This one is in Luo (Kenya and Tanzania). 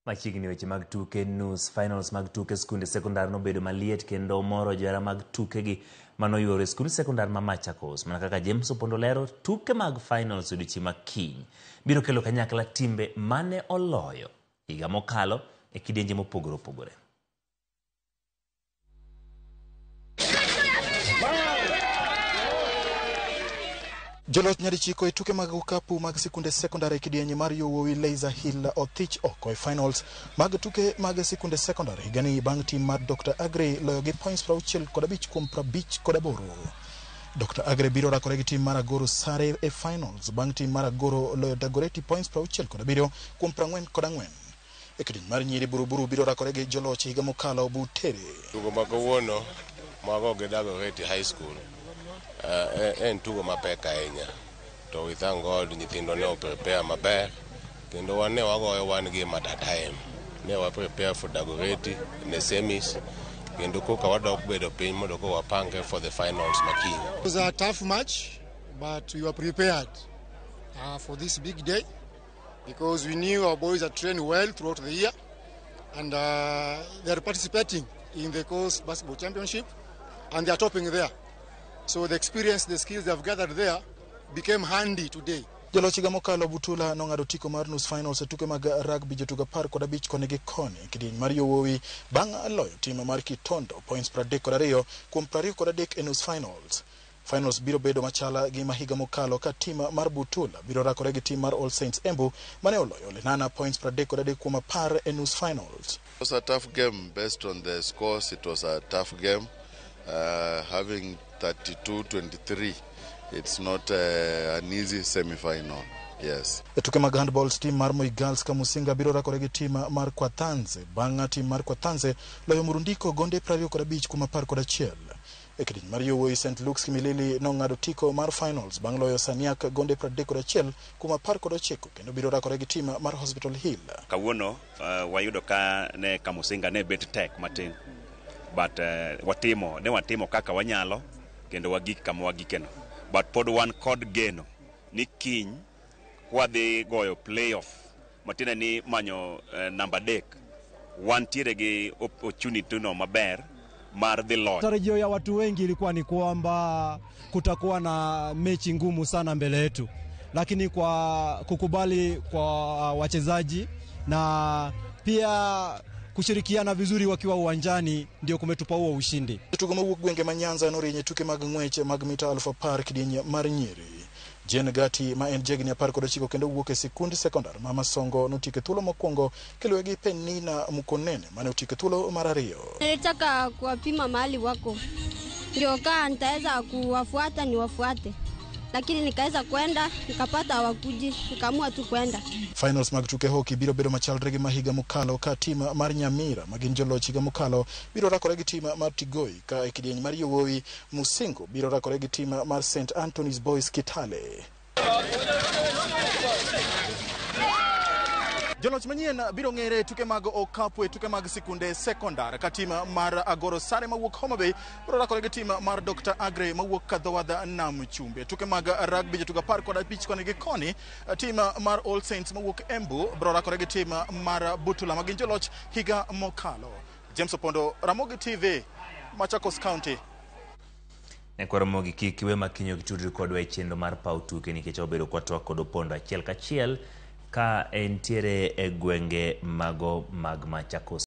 Machiegni weche mag tuke nus finals mag tuke skunde sekondar nobedo maliet kendo moro johera mag tukegi manoyuoro e skund sekondar ma Machakos. Mana kaka James Opondo lero, tuke mag finals odiochieng' ma kiny biro kelo kanyakla timbe mane oloyo higa mokalo e kidienje mopogore opogore. Joloch nyadichiko e tuke mag okapu mag sikunde sekondar e kidieny mar yowuowi Laiser Hill othich oko e finals mag tuke mag sikunde sekondar higani bang' tim mar Dr. Aggrey loyo gi points 65 kuom 58. Dr. Aggrey biro rakore gi tim mar Agoro Sare e finals bang' tim mar Agoro loyo Dagoretti points 67 kuom 44. E kidieny mar nyiri Buruburu biro rakore gi joloch higa mokalo Butere. Tugo ma kawuono mago gi Dagoretti High School en tugo mapek ahinya to we thank God nyithindo ne o prepare maber kendo wan ne wagoyo one game at a time ne wa prepare for Dagoretti in the semis kendo koka wadok bedo piny mondo ko wapange for the finals makiny. It was a tough match, but we were prepared for this big day because we knew our boys are trained well throughout the year and they are participating in the Coast Basketball Championship and they are topping there. So the experience, the skills they have gathered there became handy today. Joloch higa mokalo Butula nong'ado otiko mar nus finals e tuke mag rugby jotugo 15 koni gi koni e kidieny mar yowuowi bang' loyo tim mar Kitondo points 32 kuom 23 e nus finals. Finals biro bedo machala gi ma higa mokalo ka tim mar Butula biro rakore gi tim mar All Saints Embu mane oloyo Lenana points 33 kuom 10 e nus finals. It was a tough game based on the scores. It was a tough game. Having 32-23, it's not an easy semi-final. Yes. E tuke mag handball tim mar Moi Girls Kamusinga biro rakore gi tim mar Kwathanze bang' tim mar Kwathanze loyo Murundiko gonde 25 kuom 11. E kidieny mar yowuowi St. Luke's Kimilili nong'ado otiko mar finals bang' loyo Saniak gonde 31 kuom 19 kendo biro rakore gi tim mar Hospital Hill. Kawuono wayudo ka ne Kamusinga ne bet tek matin but watimo ne watimo kaka wanyalo kendo wagik kama wagikeno but pod wan kod geno ni kiny kwadhi goyo playoff matiende ni manyo namba 3 wantiere gi opportunity no maber mar dhi loyo. Tarajio ya watu wengi ilikuwa ni kwamba kutakuwa na mechi ngumu sana mbele yetu, lakini kwa kukubali kwa wachezaji na pia kushirikiana vizuri wakiwa uwanjani ndio kumetupa huo ushindi. Jotugo mawuok gwenge ma Nyanza norieny e tuke mag ng'wech mag mita 10,000 kidieny mar nyiri. Jane Gati ma en jahigni 19 kendo wuok e sikund sekondar ma Masongo notieko e thuolo mokwongo kiluwe gi Penina Mukonene mane otieko e thuolo mar ariyo. Nilitaka kuwapima mahali wako ndio kaa nitaweza kuwafuata niwafuate, lakini nikaweza kwenda nikapata hawakuji, nikaamua tu kwenda. Finals mag tuke hockey biro bedo machalre gi ma higa mokalo ka tim mar Nyamira ma gin joloch higa mokalo biro rakore gi tim mar Tigoi ka e kidieny mar yowuowi Musingo biro rakore gi tim mar St Anthony's Boys Kitale. Joloch manyien biro ng'ere e tuke mag okapu e tuke mag sikunde sekondar ka tim mar Agoro Sare mawuok Homa Bay biro rakore gi tim mar Dr. Aggrey mawuok Kadhowadh Nam Chumbi. Tuke mag rugby jotugo 15 koni gi koni tim mar All Saints mawuok Embu biro rakore gi tim mar Butula ma gin joloch higa mokalo. James Opondo, Ramogi TV, Machakos County. Nyakwar Ramogi kik iwe makinyo kitudri kodwa e chenro mar paw tuke nikech wabedo kwatwak kod Opondo achiel kachiel ka entiere e gwenge mago mag Machakos.